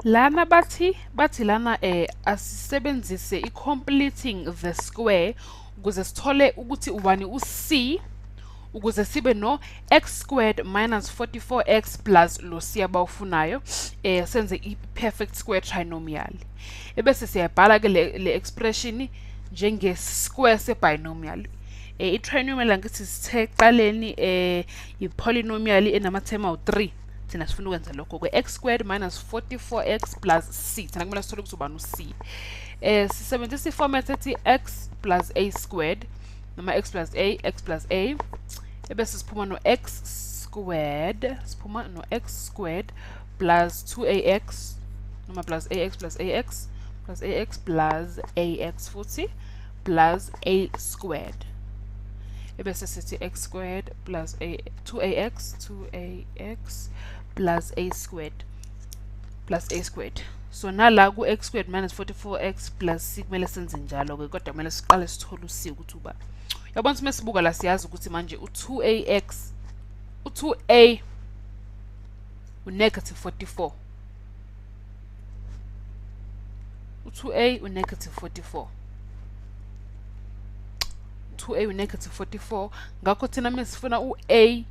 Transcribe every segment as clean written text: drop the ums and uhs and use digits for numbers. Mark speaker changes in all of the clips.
Speaker 1: lana bathi lana asisebenzise completing the square ukuze sithole ukuthi ubani uc ukuze sibe no x squared minus 44x plus lo siyabawufunayo senze i-perfect square trinomial. Ebese siyabhala ke le expression njenge square se-binomial. I-trinomial angithi sithe ekuqaleni i-polynomial enamathema awu-3. Thina sifuna ukwenza lokho ke x squared minus 44x plus c. Thina kumele sithole ukuthi ubani u-c. Sisebenzisa i-format ethi x plus a squared noma x plus a ebese siphuma no x squared plus 2ax noma plus ax plus ax plus ax plus ax futhi plus a squared. Ebese sithi x squared plus 2ax plus a squared. So nala ku x squared minus 44x plus c kumele senze njalo ke, kodwa kumele siqale sithole u-c ukuthi uba. Yabona uma sibuka la siyazi ukuthi manje u2a u-negative 44. U2a u-negative 44. 2a u-negative 44. Ngakho thina mesifuna u-a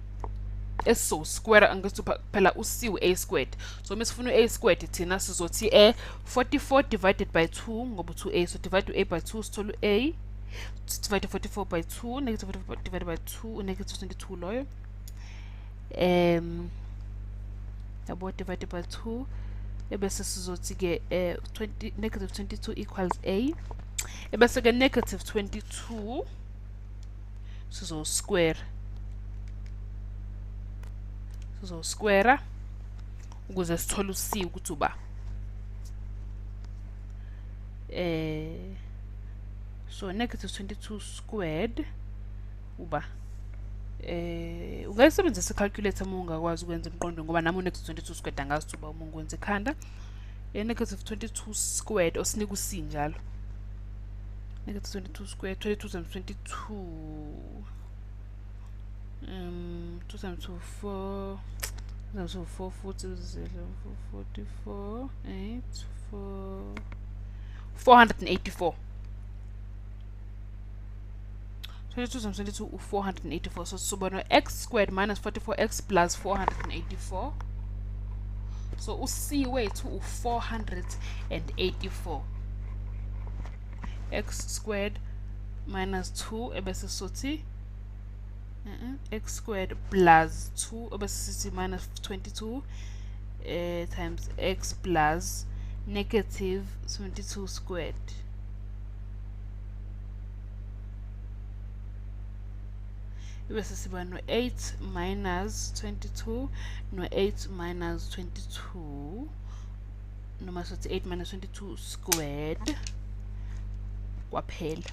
Speaker 1: eso square angithi phela u-c u-a squared. So mesifuna u-a squared thina sizothi 44 divided by 2 ngoba u-2a, so divide u-a by 2 sithole u-a. Divide 44 by 2, negative 44 divided by 2, negative 22 loyo. Yabo divided by 2. Ebese sizothi ke negative 22 equals a. Ebese ke negative 22 sizo square ukuze sithole u-c ukuthi uba. So negative 22 squared uba ungayisebenzisa i-calculator uma ungakwazi ukwenza emqondweni ngoba nami u-negative 22 squared angazi ukuthi uba uma ngikwenza ekhanda. Negative 22 squared osinika u-c njalo. Negative 22 squared, 22 times 22 2 times 2 4 times 4 futhi 0 44 8 484. 22 times 22 484. So sobona x squared minus 44x plus 484. So u-c wethu u-484. X squared minus 2 ebese sothi x squared plus 2 ebese sithi minus 22 times x plus negative 22 squared. Ebese siba no 8 minus 22 no 8 minus 22 noma sothi 8 minus 22 squared kwaphela.